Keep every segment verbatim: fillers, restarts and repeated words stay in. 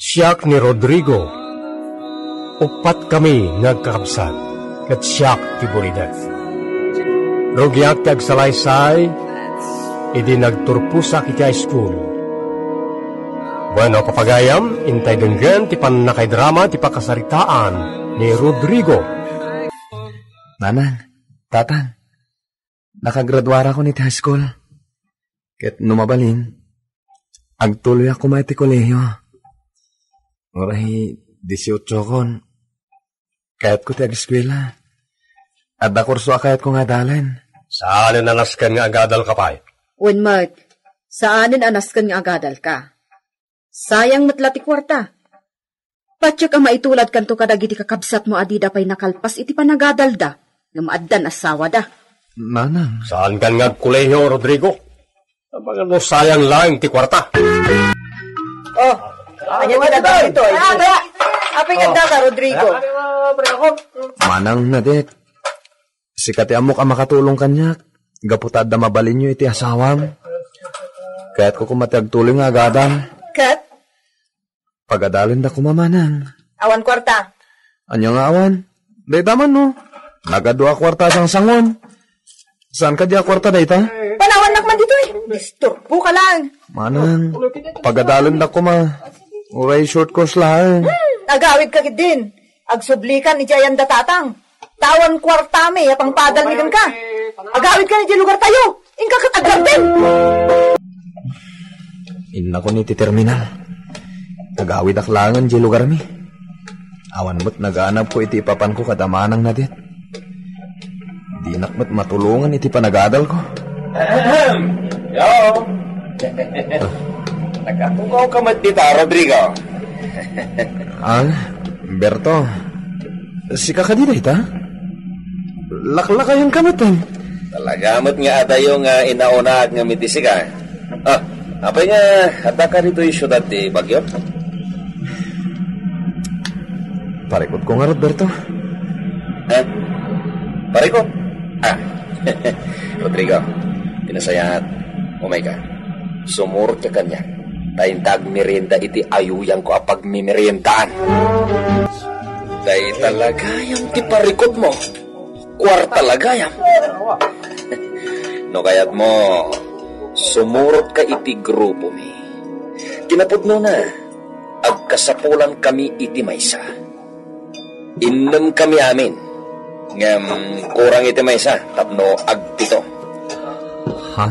Siak ni Rodrigo. Uppat kami nga agkakabsat, ket siak ti bulidet. Rugiak ti agsalaysay idi nagturposak iti high school. Bueno, papagayam, intay denggen ti pannakaidrama ti pakasaritaan ni Rodrigo. Nanang, tatang, nakagraduarakon iti high school. Ket no mabalin, agtuloyak koma iti kolehiyo. Uray disiotso kon, kayatko ti ageskuela. Adda kurso a kayatko nga adalen. Saanen a nasken nga agadalka pay? Wen met, saanen a nasken nga agadalka. Sayang met la ti kuarta. Patiek a maituladkanto kadagiti kakabsatmo a dida pay nakalpas iti panagadalda ngem addan asawada. Nanang. Saankan nga agkolehiyo, Rodrigo? Amangan no sayang laeng ti kuarta. Oh, ania ti nagdam ditoy? Apay nga daka, Rodrigo? Manang Nadet, sika ti ammok a makatulong kaniak gapu ta adda mabalinyo iti asawam. Kayatko koma ti agtuloy nga agadal. Ket? Pagadalenda koma, manang. Awan kuarta. Ania nga awan? Dayta man, no? Nagadua a kuarta a sangsangon. Saan kadi a kuarta dayta? Panawannak man ditoy. Disturbo ka lang. Manang, pagadalenda koma. Uray short course lang. Hmm, agawid ka gid din. Agsublikan iti ayan da tatang. Tawan kuartami a pangpadalmi kenka. Agawid ka iti lugar tayo. Inka ket aggarden. Innakon iti terminal. Agawidak laengen diay lugarmi. Awan met naganabko iti ipapanko kada manang Nadet. Dinak met matulongan iti panagadalko. Ahem. Yo. Nakatungawka met dita, Rodrigo. Ah, Berto. Sika kadi dayta? Laklakayanka met, eh. Talaga met nga adayo nga inauna agngem iti sika. Ah, apay nga, adda ka ditoy siudad ti Baguio? Parikutko ngarud, Berto. Eh? Parikut? Ah. Rodrigo, ti nasayaat, umayka. Sumurotka kaniak. Ta inta agmerienda iti ayuyangko a pagmemeriendaan. Dayta la gayam ti parikutmo. Kuarta la gayam. No kayatmo, sumurotka iti grupomi. Kinapudnona, agkasapulankami iti maysa. Innemkami amin. Ngem kurang iti maysa tapno agpito. Ha?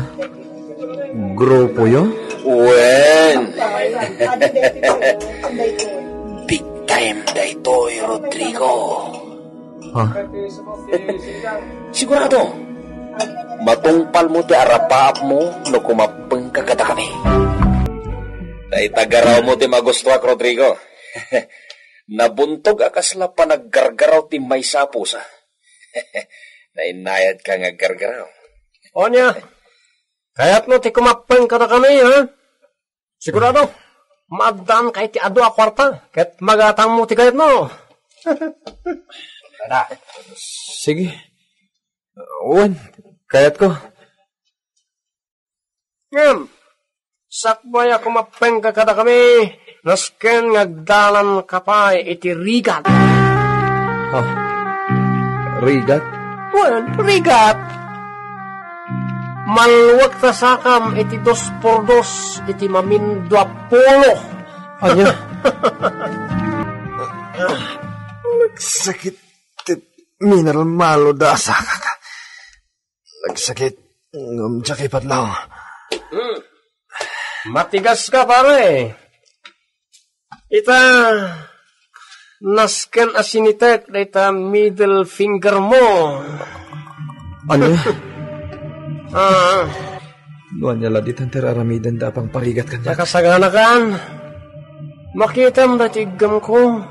Grupoyo? Wen. Big time daytoy, Rodrigo. Ha? Sigurado, matungpalmo ti arapaapmo no kumappengka kadakami. Dayta garawmo ti magustuak, Rodrigo. Nabuntog a kasla panaggargaraw ti maysa a pusa. Nainnayadka nga aggargaraw. Onya, kayatmo ti kumappeng kadakami, ha? Sigurado, maagdanka iti adu a kuarta, ket magatangmo ti kayatmo. Sige. Wen, kayatko. Ngem, sakbay a kumappengka kadakami, nasken nga agdalanka pay iti rigat. Ha? Rigat? Wen, rigat. Malluek ta sakam iti dos por dos iti mamindua pulo. Ania? Nagsakit ti mineralmalo da sakak. Nagsakit, ngem diak ipatlaw. Hmm. Matigas ka, pare. Ita, nasken a sinitek dayta middle finger mo. Ania? Ah. No ania la ditan ti ar-aramiden da a pangparigat kaniak. Nakasaganakan. Makitam daytoy iggemko.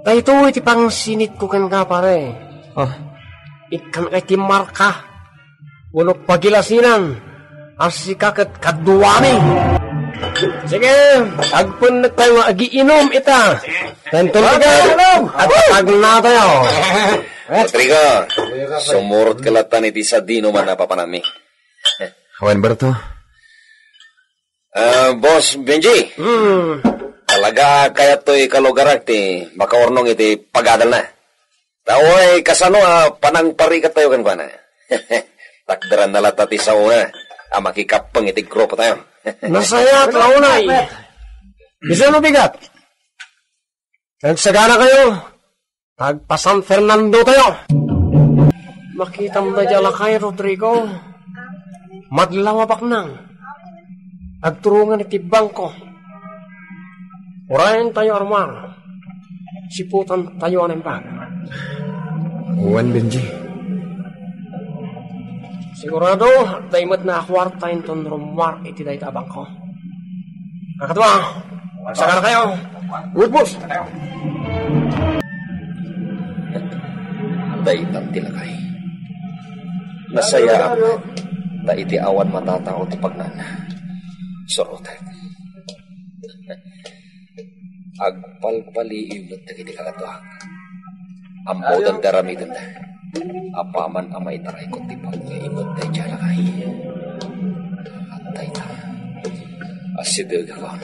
Daytoy ti pangsinitko kenka, pare. Ah. Ikkan kay ti marka. Wenno pagilasinan a sika ket kaduami. Sige, agpennektayo nga agiinum ita. Tentulika, agtatagna tayo. Rodrigo, sumurot ka latan iti sadino man a papananmi. Wen, Berto. Ah, Boss Benji. Hmm. Talaga, kayattoy kalugarak ti makaurnong iti pagadalna. Ta uray kasano a panangparikatayo kenkuana. Takderanna latta ti saona a makikappeng iti grupotayo. Nasayaat la unay. Isu no bigat? Nagsaganakayo. Tagpa-San Fernando tayo. Makitam daydiay a lakay, Rodrigo. Madlaw a baknang. Agturongan iti bangko. Urayen tayo a rummuar. Siputan tayo a naimbag. Wen, Benji. Sigurado, adda met a kuarta inton rummuar iti dayta a bangko. Kakadua, magsagana kayo. Good, boss. Daytan ti lakay. Nasayaat ta iti awan matatao ti pagnana. Surotek. Agpalpaliiw met dagiti kakaduak. Ammodan ti aramidenda. Apaman a maitarayko ti pagngaimbag daydiay a lakay. At dayta, asidegakon.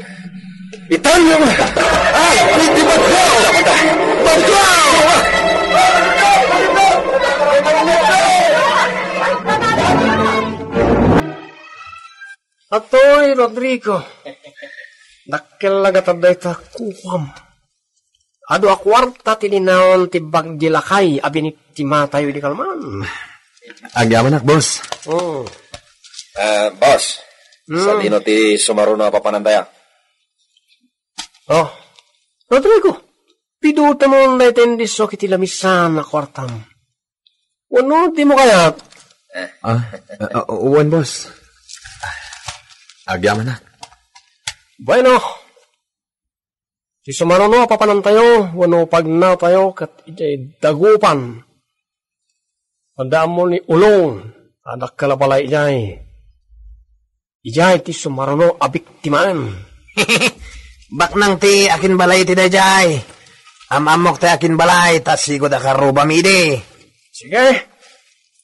Italiam! Ah! Iti bagyo! Bagyo! Atoy, Rodrigo. Dakkel la gatad dayta kukuam. Adu a kuarta ti linaon ti bagdi lakay a biniktimatayo idi kalman. Agyamanak, boss. Oh. Ah, boss, Hmm. sadino ti sumaruno a papanantayo? Oh. Rodrigo, pidutamon dayta indisso iti lamisan a kuartam. Wenno dimo kayat? Ah, ah, wen, boss. Agyamanak. Bueno, ti sumaruno a papanantayo wenno pagnatayo ket idiay dagupan. Adda ammo ni Ulong a dakkel a balay idiay. Idiay ti sumaruno a biktimaem. Baknang ti akinbalay iti daydiay. Am-ammok ti akinbalay ta sigud a karrubami idi. Sige.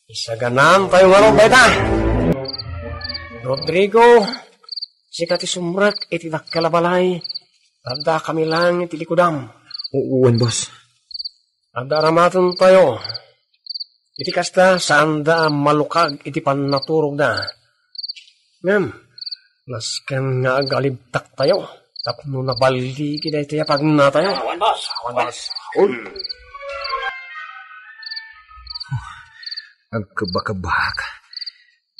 Isaganantayo ngarud dayta. Rodrigo, sika ti sumrek iti dakkel a balay. Adda kami laeng iti likudam. U-, wen, boss. Adda aramatentayo. Iti kasta, saanda a malukag iti pannaturogda. Ngem, nasken nga agalibtaktayo tapno naballigi daytoy a pagnatayo. Awan, boss. Awan, boss. Agkabakabak.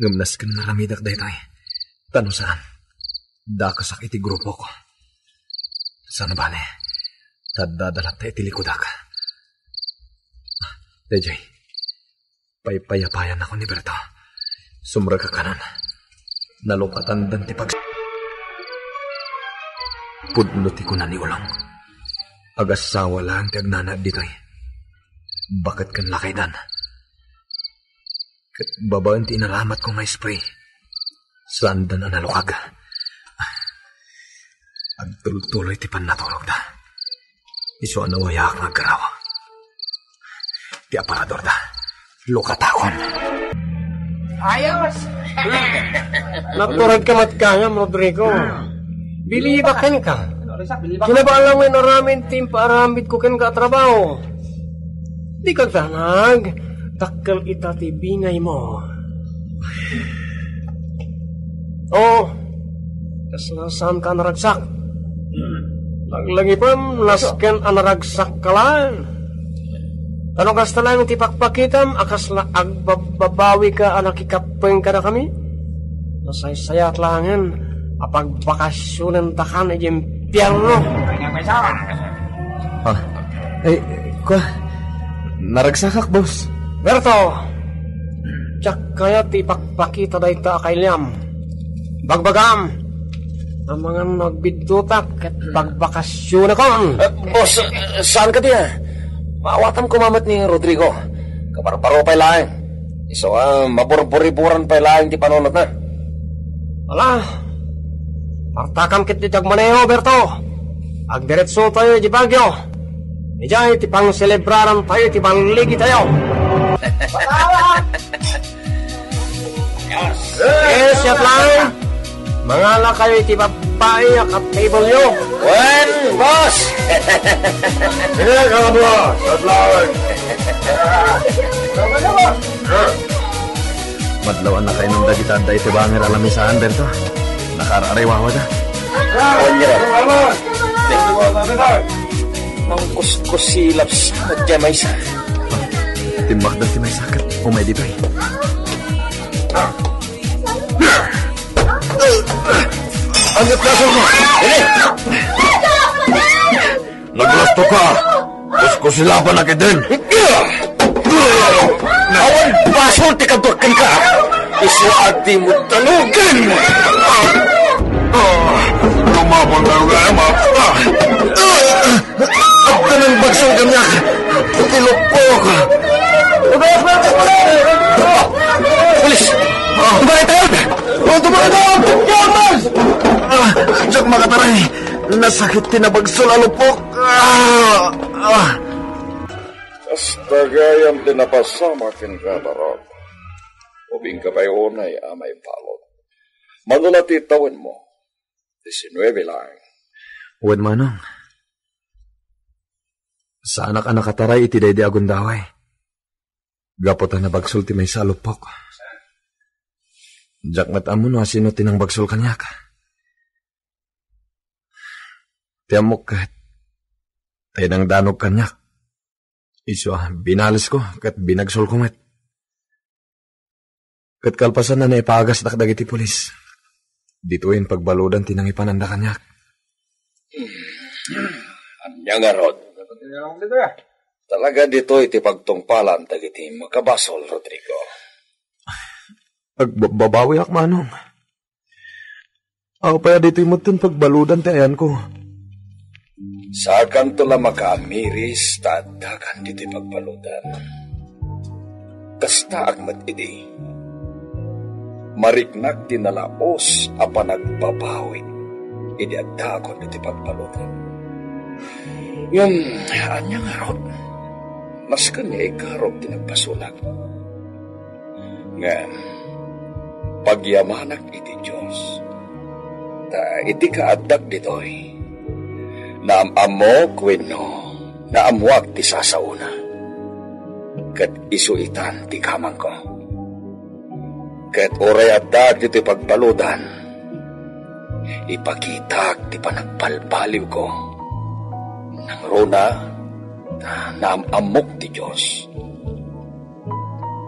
Ngem nasken nga aramidak daytoy. Ta no saan, dakasak iti grupok. Saan a bale, ta adda latta iti likudak. Daydiay, paypayapayanakon ni Berto. Sumrekak kanon. Nalukatandan ti pag-, Pudno ti kuna ni Ulong. Agassawa laeng ti agnanaed ditoy. Baket ken lakaydan. Ket babaen ti inaramatko nga spray, saandan a nalukag. Agtultuloy ti pannaturogda. Isu a nawayaak nga aggaraw. Ti aparadorda, lukatakon. Ayos! Naturagka met gayam, Rodrigo. Bilibak kenka. Kinabaalam nga inaramid ti impaaramidko kenka a trabaho. Dika agdanag, dakkel ita ti bingaymo. Oo, kasla saanka a naragsak. Laglagipem, nasken a naragsak ka laeng. Ta no kasta laeng ti pakpakitam a kasla agbabbabawika a nakikappeng kadakami, nasaysayaat laengen a pagbakasionentakan idiay impierno. Ah, ay, kua, naragsakak, boss. Berto, diak kayat ti ipakpakita dayta a kailiam. Bagbagam, amangan no agbiddutak ket pagbakasionakon. Eh, boss, eh, saan kadi, ah? Maawatam koma met ni Rodrigo. Kabarbaro pay laeng. Isu a maburburiburan pay laeng ti panunotna. Ala, partakam ket ti agmaneho, Berto. Agdiretsotayo iti Baguio. Idiay ti pangselebrarantayo iti balligitayo. Yes, yat lang. Mangalakayo iti babbai a ka-table-yo. Wen, Ania, Kamatua? Sadlaw. Madlaw a nakainom dagita adda iti bangir a lamisaan, Berto. Nakaar-ariwawada. Mangkuskusilap sa diay maysa. Timmakda ti maysa ket umay ditoy. Ania ti basol mo? Dili! Naglasto ka! Kuskusilapan na kiten! Awan basol ti kaduak kenka! Isu a dimo talugen! Lumapang tayo kaya, ma! Adda nang bagsol kaniak! Ti lupok! Pulis! Tumaray tayo! Tumaray tayo! Diak makataray! Nasakit ti nabagsol a lupok! Ah! Ah! Kasta gayam ti napasamak kenka, Barok. Ubingka pay unay a maibalud. Mano la ti tawenmo? Diecinueve lang. Wen, Manong. Saanak a nakataray iti daydi a gundaway. Gapu ta nabagsol ti maysa a lupok. Diak met ammo no asino ti nangbagsol kaniak. Ti ammok ket, ti nangdanog kaniak. Isu a binalesko ket binagsolko met. Ket kalpasan a naipagasdak dagiti pulis, ditoyen pagbaludan ti nangipananda kaniak. Ania ngarud? Talaga ditoy ti pagtungpalan dagiti makabasol, Rodrigo. Agbababawiak, Manong. Apay a ditoy metten pagbaludan ti ayanko? Saakanto la makaamiris ta addakan ditoy pagbaludan. Kastaak met idi. Mariknak ti nalaus a panagbabawi idi addaakon ditoy pagbaludan. Ngem, ania ngarud? Nasken nga ikarog ti nagbasolak. Ngem, pagyamanak iti Dios, ta iti kaaddak ditoy, naam-ammok wenno naammoak ti sasaona, ket isu itan ti kamangko. Ket uray addaak ditoy pagbaludan, ipakitaak ti panagbalbaliwko. Nangruna, ta naam-ammok ti Dios.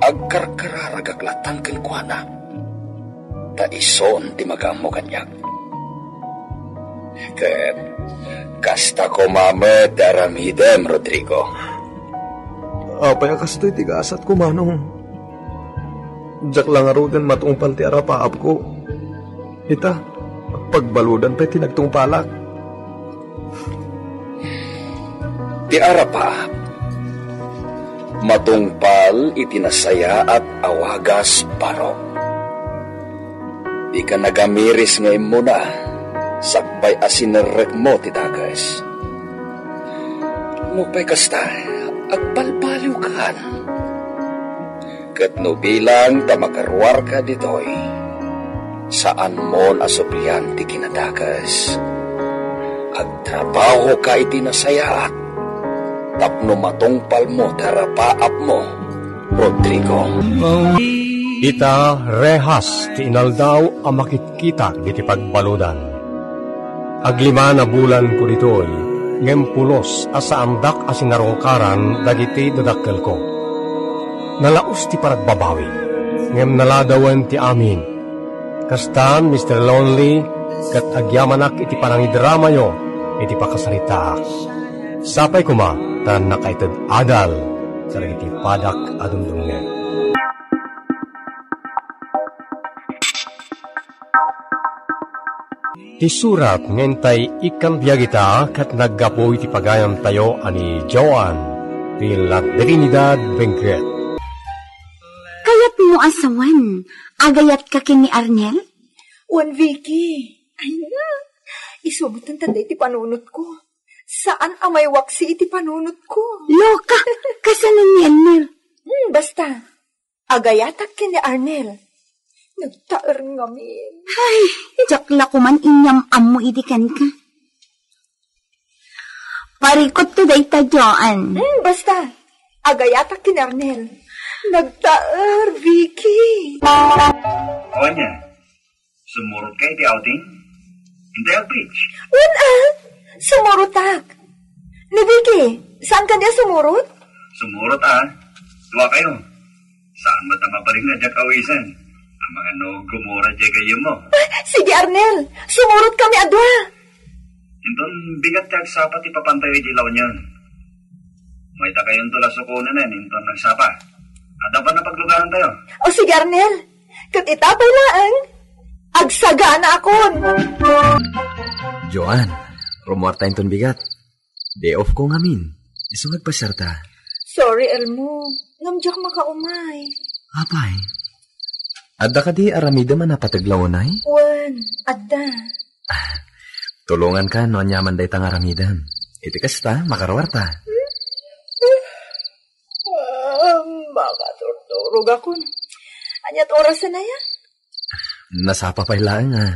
Agkarkararagak latan kenkuana, ta isun ti makaammo kaniak. Ket kasta koma met ti aramidem, Rodrigo. Apay a kastoy ti gasatko, Manong? Diak la ngaruden matungpal ti arapaapko. Ita, pagbaludan pay ti nagtungpalak. Ti arapaap, matungpal iti nasayaat a wagas, Barok. Dika nagamiris nga immuna, sakbay a sinerrekmo ti dakes. Nupay kasta, agbalbaliwkan. Ket no bilang ta makaruarka ditoy, saanmon a sublian ti kinadakes. Agtrabahoka iti nasayaat tapno matungpalmo ti arapaapmo, Rodrigo. Ita, rehas ti inaldaw a makitkitak diti pagbaludan. Aglima a bulanko ditoy, ngem pulos a saandak a sinarungkaran dagiti dadakkelko. Nalaus ti panagbabawi, ngem naladawen ti amin. Kastan, Mister Lonely, ket agyamanak iti panangidramayo iti pakasaritaak. Sapay koma ta nakaited adal kadagiti padak a dumdumngeg. Ti surat nga intay ikkan biag ita ket naggapu iti pagayamtayo a ni Joan ti La Trinidad Benguet. Kayatmo a sawen, agayatka ken ni Arnel? Wen, Vicky. Ay na, isu metten ta daydi panunotko. Saan a maiwaksi iti panunotko. Loka, kasano ni Arnel? Hmm, basta. Agayatak ken ni Arnel. Nagtaer ngamin. Ay, diak la koman inyam-ammo idi kenka. Parikutto dayta, Joan. Hmm, basta. Agayatak ken Arnel. Nagtaer, Vicky. O ania, sumurotka iti outing? Intay agbeach. Wen, a. Sumurotak. Ni Vicky, saan kadi a sumurot? Sumurot, a. Dua kayo. Saan met a mabalin nga diak awisen? Amangan no gumura diay gayyemmo. Ah, sige, Arnel. Sumurot kami a dua. Inton bigat ti agsapa ti papantayo iti La Union. Mayta kayonto la sukonen inton nagsapa. Adda pay a paglugarantayo. O sige, Arnel. Ket ita pay laeng, agsaganaakon. Joan, rumuarta inton bigat. Day off ko ngamin. Isu nga agpasiarta. Sorry, Elmo. Ngem diak makaumay. Apay, adda kadi aramidem a napateg la unay? Wen, adda. Tulonganka no aniaman dayta nga aramidem. Iti kasta, makaruarta. Ah, makaturturogakon. Aniat orasen aya? Nasapa pay laeng a.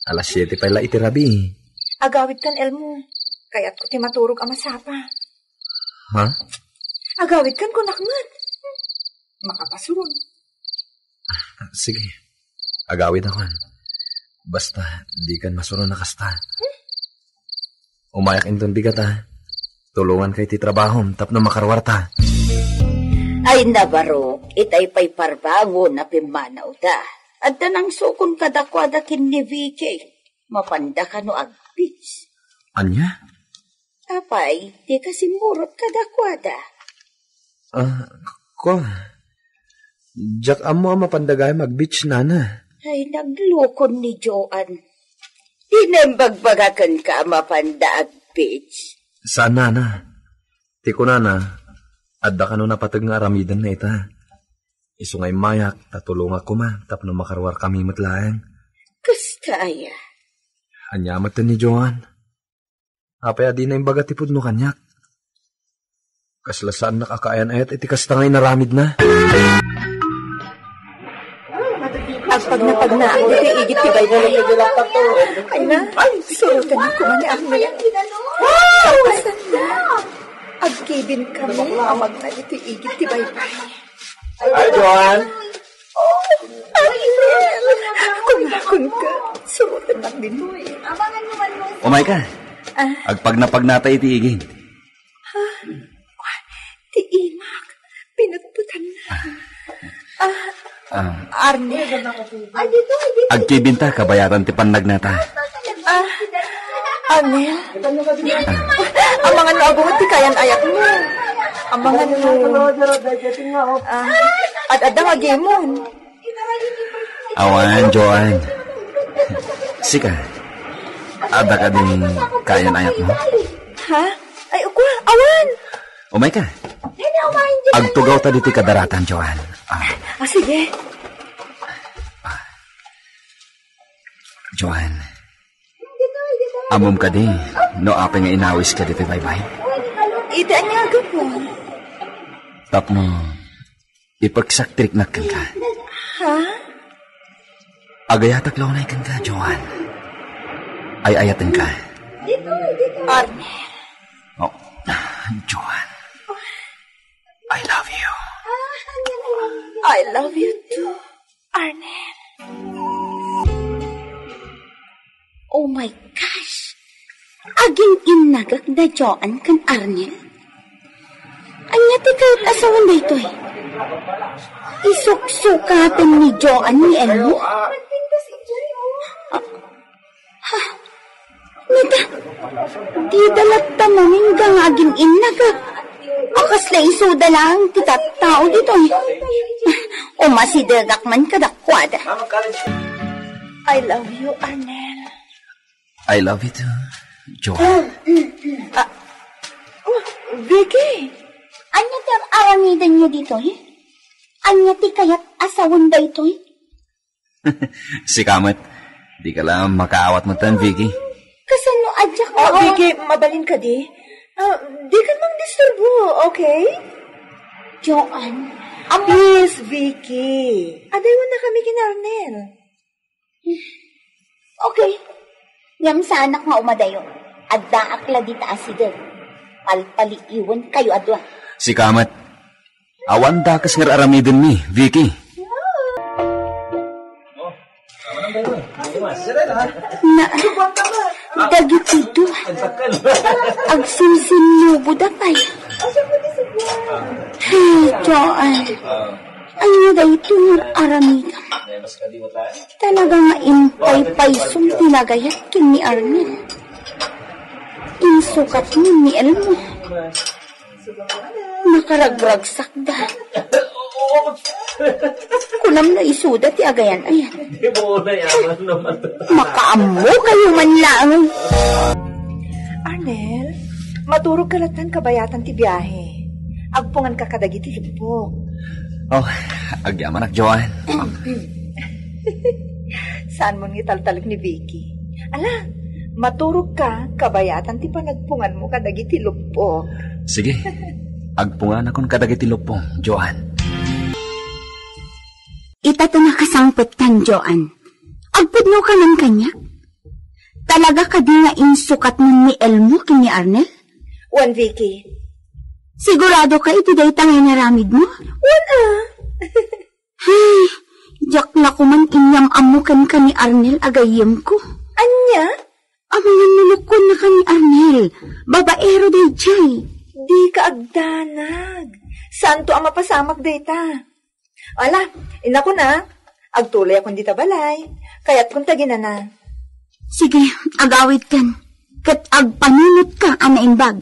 Alas siete pay la iti rabii. Agawidkan, Elmo. Kayatko ti maturog a masapa. Ha? Agawidkan, kunak met. Makapasuron. Sige. Agawidakon. Basta, dikan masuron a kasta. Umayak inton bigat a. Tulonganka iti trabahom tapno makaruarta. Ay, nabarok, itay pay parbangon a pimmanawda. Adda nangsukon kadakuada ken ni Vicky. Mapanda kano agbeach? Ania? Apay, dika simmurot kadakuada? Ah, kua. Diak ammo a mapanda gayam agbeach, nana. Ay, naglukon ni Joan. Dina imbagbaga kenka a mapanda agbeach? Saan, nana. Ti kunana, adda kano napateg nga aramidenna ita. Isu nga immayak, ta tulongak koma, tapno makaruarkami met laeng. Kasta aya? Ania met ni Joan? Apay a dina imbaga ti pudno kaniak? Kasla saannak a kaayan-ayat iti kasta nga inaramidna. Agpagnapagnaak iti igid ti baybay. Ay na, suroten ko man ni Arnel. Wow! Agkibin kami a magna iti igid ti baybay. Ay, Joan! Oh, Arnel! Kunakon ka, surotennak ditoy. Umayka. Ah. Agpagnapagnata iti igid. Ha? Ti imak, pinutputanna. Ah, Ah. Arnel. Agkibinta, kabayatan ti pannagnata. Ah, Arnel. Amangan no agunget ti kaayan-ayatmo. Amangan no, ah, ad-adda nga agimon. Awan, Joan. Sika, adda kadin kaayan-ayatmo? Ha? Ay, ukua, awan. Umayka. Agtugawta ditoy kadaratan, Joan. Ah. Ah, sige. Joan, ammom kadi no apay nga inawiska ditoy baybay? Iti ania a gapu? Tapno ipeksak ti riknak kenka. Ha? Agayatak la unay kenka, Joan. Ay-ayatenka. Arnel. Oh, Joan. I love you. I love you too, Arnel. Oh my gosh! Agin-innagak da Joan ken Arnel. Ania ti kayat a sawen daytoy? Isuksukaten ni Joan ni Elmo? Ah, ha? Nita, dida latta mamingga nga agin-innagak. A kasla isuda laeng ti tattao ditoy. Umasidegak man kadakuada. I love you, Arnel. I love you too, Joan. Ah, oh, Vicky! Ania ti ar-aramidenyo ditoy? Ania ti kayat a sawen daytoy? Sika met, dika la makaawat metten, Vicky. Kasano a diak Ah, makaawat? Vicky, mabalin kadi? Ah, dika mangdisturbo, okay? Joan, amo- Please, Vicky. Adaywannakami ken Arnel. Okay. Ngem saanak nga umadayo. Addaak la dita asideg. Palpaliiwenkayo a dua. Sika met. Awan dakes nga ar-aramidenmi, Vicky. Na, dagiti dua. Agsinsinnuboda pay. Ay, Joan. Ania daytoy nga ar-aramidem? Talaga nga impaypaysom ti nagayat ken ni Arnel. Insukatmo ni Elmo. Nakaragragsakda. Kunam no isuda ti agayan-ayan. Makaammokayo man laeng. Arnel, maturogka latta kabayatan ti biahe. Agpunganka kadagiti luppok. Oh, agyamanak, Joan. Saanmon nga italtalek ni Vicky. Ala, maturogka kabayatan ti panagpunganmo kadagiti luppok. Sige. Agpunganakon kadagiti luppok, Joan. Ita ta nakasangpettan, Joan. Agpudnoka man kaniak? Talaga kadi nga insukatmo ni Elmo ken ni Arnel? Wen, Vicky. Sigurado ka iti dayta nga inaramidmo? Wen, a. Ay, diak la koman inyam-ammo kenka ni Arnel a gayyemko. Ania? Amangan no lukuennaka ni Arnel. Babaero daydiay. Dika agdanag. Saanto a mapasamak dayta. Ala, innakon a. Agtuloyakon dita balay. Kayatkon ti aginana. Sige, agawidkan. Ket agpanunotka a naimbag.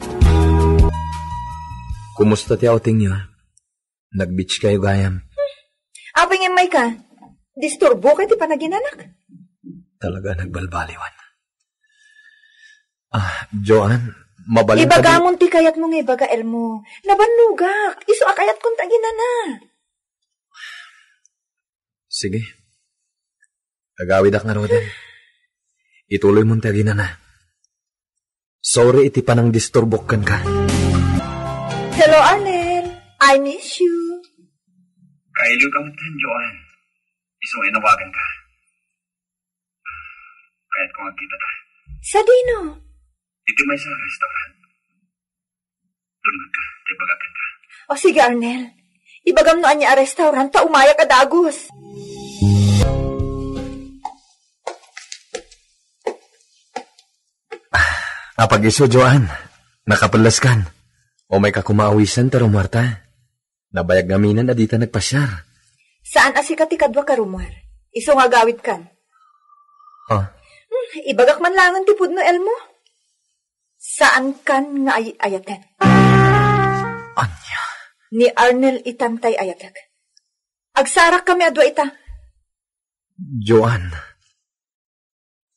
Kumusta ti outingyo? Nag-beach kayo gayam? Apay nga immayka? Disturboka iti panaginanak? Talaga nagbalbaliwan. Ah, Joan, mabalin ka di- Ibagamon ti kayatmo nga ibaga, Elmo. Nabannogak. Isu a kayatkon ti aginana. Sige. Agawidak ngaruden. Ituloymon ti aginana. Sorry iti panangdisturbok kenka. Hello, Arnel. I miss you. Kailiw ka met, Joan. Isu nga inawaganka. Kayatko nga agkitata. Sadino? Iti maysa a restaurant. Dumngegka, ta ibagak kenka. O sige, Arnel. Ibagam no ania a restaurant ta umayak a dagus. Apag-isu, Joan. Nakapelleskan. Umayka koma awisan ta rumuarta. Nabayag ngamin a dita nagpasiar. Saan a sika ti kadua a rumuar? Isu nga agawidkan. Ha? Hmm, ibagak man laengen ti pudno, Elmo. Saankan nga ay-ayaten. Ania? Ni Arnel itan ti ay-ayatek. Agsarakkami a dua ita. Joan.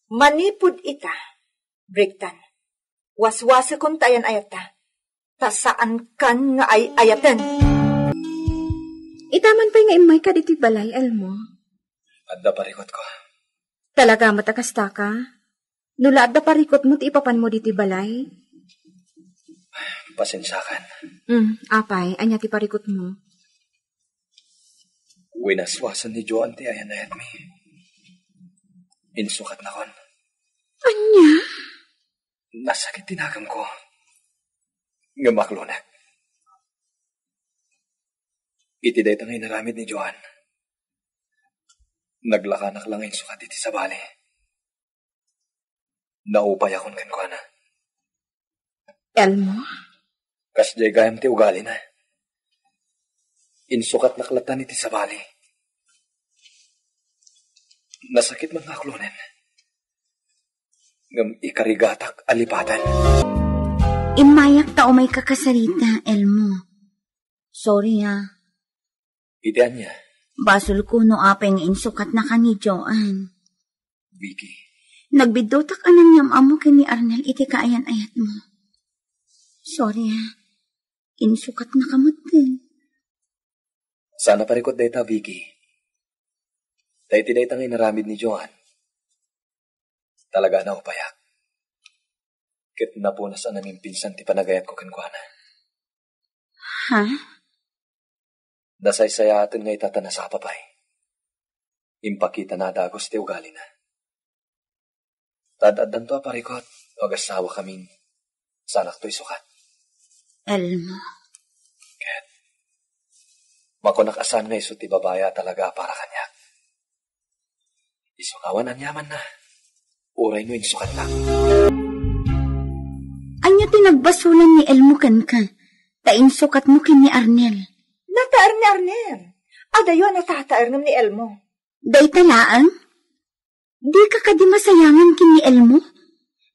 Manipud ita, breaktan. Waswasekon ti ayan-ayatta. Ta saankan nga ay-ayaten. Ita man pay nga immayka ditoy balay, Elmo. Adda parikutko. Talaga met a kasta ka? No la adda parikutmo ti ipapanmo ditoy balay? Pasensiakan. Hmm, apay, ania ti parikutmo? Winaswasan ni Joan ti ayan-ayatmi. Insukatnakon. Ania? Nasakit ti naganko. Ngem aklonek. Iti dayta nga inaramid ni Joan, naglakanak la nga insukat iti sabali. Naupayakon kenkuana. Elmo? Kasdiay gayam ti ugalina. Insukatnak lattan iti sabali. Nasakit man nga aklonen. Ngem ikarigatak a lipaten. Immayak ta umayka kasarita, Elmo. Sorry, ah. Iti ania? Basolko no apay nga insukatnaka ni Joan. Vicky. Nagbiddutak a nangyam-ammo ken ni Arnel iti kaayan-ayatmo. Sorry, ah. Insukatnaka metten. Saan a parikut dayta, Vicky. Ta iti dayta nga inaramid ni Joan, talaga a naupayak. Ket napunas a namimpinsan ti panagayatko kenkuana. Ha? Nasaysayaaten nga ita ta nasapa pay. Impakitana a dagus ti ugalina. Ta ad-addanto a parikut. No agasawakamin, saanakto isukat. Elmo. Ket, makunak a saan nga isu ti babai a talaga a para kaniak. Isu nga awan aniamanna, uray no insukatnak. Ania ti nagbasolan ni Elmo kenka, ta insukatmo ken ni Arnel? Nataer ni Arnel. Adayo a natataer ngem ni Elmo. Dayta laeng? Dika kadi masayangan ken ni Elmo?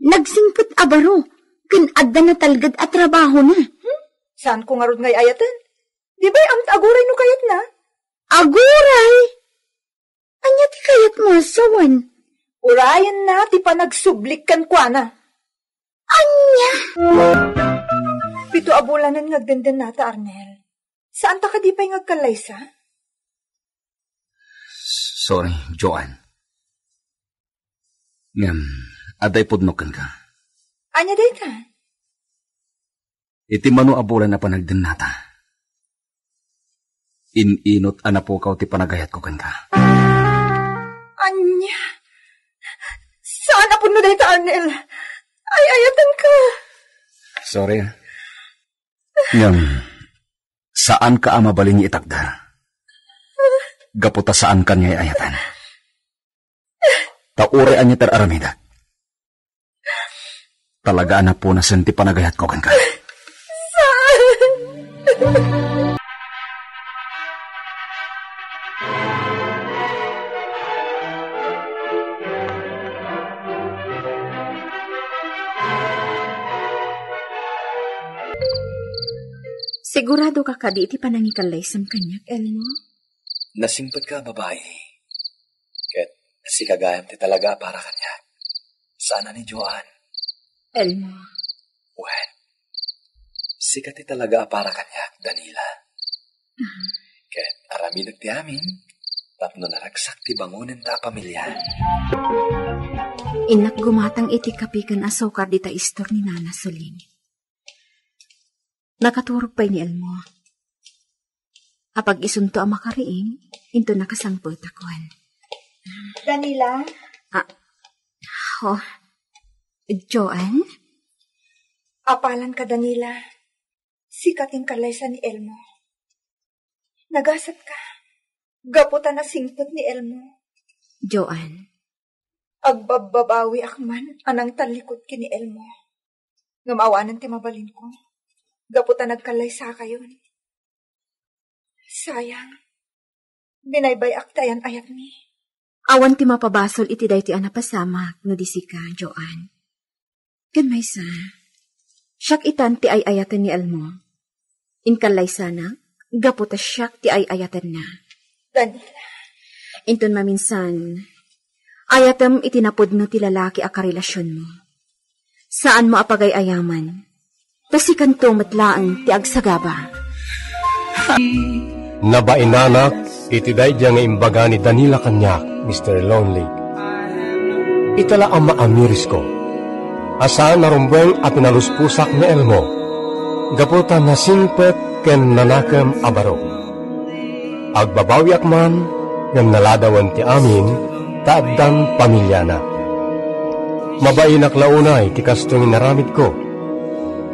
Nagsingpet a baro, ken adda natalged a trabahona. Hmm? Saanko ngarud nga ay-ayaten? Di bay amta aguray no kayatna? Aguray? Ania ti kayatmo a sawen? Urayenna ti panagsublik kenkuana. Ania? Pito a bulanen nga agdendennata, Arnel. Saanta kadi pay nga agkallaysa? Sorry, Joan. Ngem, adda ipudno kenka. Ania dayta? Iti mano a bulan a panagdennata, in-inut a napukaw ti panagayatko kenka. Ania? Saan a pudno dayta, Arnel. Ay-ayatenka. Sorry, ah. Ngem, saanka a mabalin nga itakder. Gapu ta saankan nga ay-ayaten. Ta uray ania ti ar-aramidek, talaga a napunasen ti panagayatko kenka. Sigurado ka kadi iti panangikallaysam kaniak, Elmo? Nasingpetka a babai. Ket sika gayam ti talaga a para kaniak. Saan a ni Joan. Elmo. Wen, sika ti talaga a para kaniak, Danila. Ah. Ket aramidek ti amin tapno naragsak ti bangonenta a pamilia. Innak gumatang iti kape ken asukar dita istor ni Nana Soling. Nakaturog pay ni Elmo. Apag isunto a makariing, into nakasangpetakon. Danila? Ah, oh, Joan? Apalan ka, Danila. Sika ti inkallaysa ni Elmo. Nagasat ka. Gapu ta nasingpet ni Elmo. Joan. Agbabbabawiak man a nangtallikod ken ni Elmo. Ngem awanen ti mabalinko. Gapu ta nagkallaysakayon. Sayang. Binaybay-ak ti ayan-ayatmi. Awan ti mapabasol iti daytoy a napasamak no di sika, Joan. Ken maysa, siak itan ti ay-ayaten ni Elmo. Inkallaysanak, gapu ta siak ti ay-ayatenna. Danila. Inton maminsan, ayatem iti napudno ti lalaki a karelasionmo. Saanmo a pagay-ayaman, ta sikanto met laeng ti agsagaba. Nabainanak iti daydiay nga imbaga ni Danila kaniak, Mister Lonely. Ita la a maamirisko a saan a rumbeng a pinalusposak ni Elmo, gapu ta nasingpet ken nanakem a baro. Agbabawiak man ngem naladawen ti amin ta addan pamiliana. Mabainak la unay ti kastoy nga inaramidko,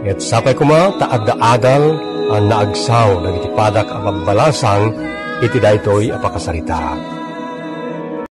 ket sapay koma ta adda adal a naagsaw dagiti padak a babbalasang iti daytoy a pakasaritaan.